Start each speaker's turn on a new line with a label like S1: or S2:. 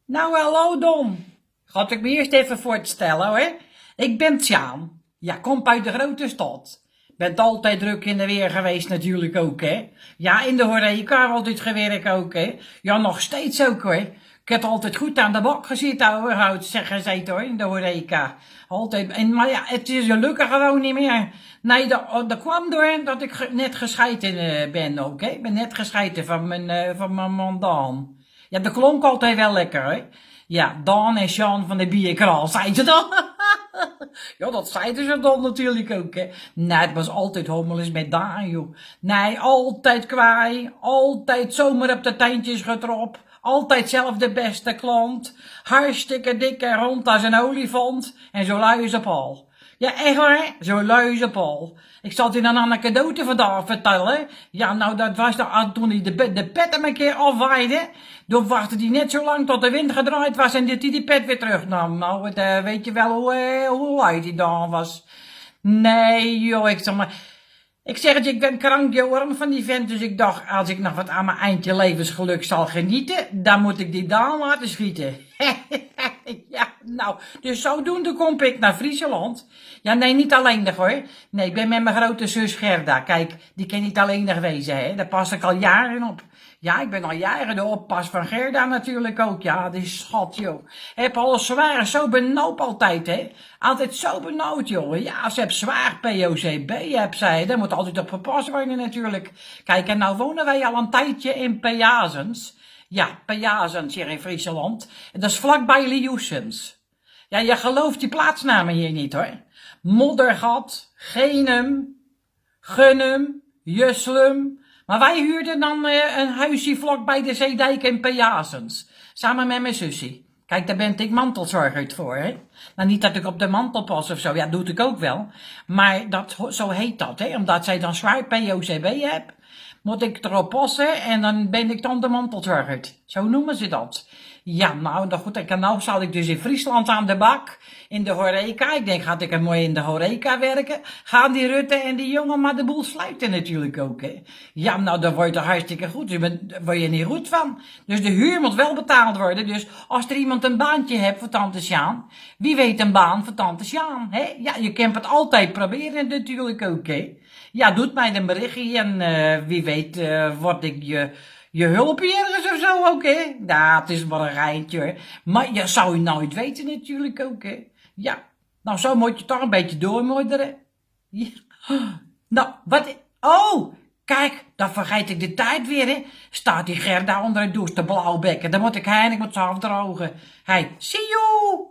S1: Nou, hallo Don. Gaat ik me eerst even voorstellen hoor. Ik ben Tjaan. Ja, kom uit de grote stad. Bent altijd druk in de weer geweest natuurlijk ook, hè. Ja, in de horeca altijd gewerkt ook, hè. Ja, nog steeds ook, hoor. Ik heb altijd goed aan de bak gezeten, hoor, hout zeggen gezeten, hoor, in de horeca. Altijd. En, maar ja, het is gelukkig gewoon niet meer. Nee, dat kwam door dat ik net gescheiden ben ook, hè. Ik ben net gescheiden van mijn man Daan. Ja, dat klonk altijd wel lekker, hè. Ja, Daan en Sean van de Bierkraal, zei ze dan. Ja, dat zeiden ze dan natuurlijk ook, hè. Nee, het was altijd hommeles met Daan, joh. Nee, altijd kwaai. Altijd zomaar op de teentjes getropt. Altijd zelf de beste klant. Hartstikke dik en rond als een olifant. En zo lui als een paal. Ja, echt waar, zo lui als een paal. Ik zat in een anekdote vandaag vertellen. Ja, nou, dat was de, toen hij de pet hem een keer afwaaide. Toen wachtte hij net zo lang tot de wind gedraaid was en dat hij die pet weer terugnam. Nou, het, weet je wel hoe lui die dan was. Nee, joh, ik zeg maar... Ik zeg het je, ik ben krank, Joram, van die vent. Dus ik dacht, als ik nog wat aan mijn eindje levensgeluk zal genieten, dan moet ik die Daan laten schieten. Ja, nou, dus zodoende kom ik naar Friesland. Ja, nee, niet alleen nog hoor. Nee, ik ben met mijn grote zus Gerda. Kijk, die kan niet alleen nog wezen, hè. Daar pas ik al jaren op. Ja, ik ben al jaren de oppas van Gerda natuurlijk ook. Ja, die schat, joh. Heb alles zwaar, zo benauwd altijd, hè. Altijd zo benauwd, joh. Ja, ze heeft zwaar POCB, heb zij. Daar moet altijd op gepast worden natuurlijk. Kijk, en nou wonen wij al een tijdje in Peazens. Ja, Peazens hier in Friesland. En dat is vlakbij Lioessens. Ja, je gelooft die plaatsnamen hier niet, hoor. Moddergat, Genum, Gunnum, Juslum. Maar wij huurden dan een huisje vlakbij de Zeedijk in Peazens. Samen met mijn zusje. Kijk, daar ben ik mantelzorger voor, hè. Nou, niet dat ik op de mantel pas of zo. Ja, dat doe ik ook wel. Maar dat, zo heet dat, hè. Omdat zij dan zwaar POCB hebt, moet ik erop passen en dan ben ik dan de mantelzorger. Zo noemen ze dat. Ja, nou, dan goed. En nou zal ik dus in Friesland aan de bak. In de horeca. Ik denk, gaat ik er mooi in de horeca werken? Gaan die Rutte en die jongen maar de boel sluiten natuurlijk ook, hè? Ja, nou, dan wordt het hartstikke goed. Dus daar word je niet goed van. Dus de huur moet wel betaald worden. Dus als er iemand een baantje hebt voor tante Sjaan, wie weet een baan voor tante Sjaan, hè? Ja, je kunt het altijd proberen natuurlijk ook, hè? Ja, doet mij een berichtje en wie weet word ik je hulp ergens of zo ook, hè? Ja, het is maar een geintje, hoor. Maar je zou je nooit weten natuurlijk ook, hè? Ja, nou zo moet je toch een beetje doormodderen. Ja. Nou, wat... Oh, kijk, dan vergeet ik de tijd weer, hè. Staat die Gerda onder de douche te blauwbekken. Dan moet ik heen, ik moet ze afdrogen. Hey, see you!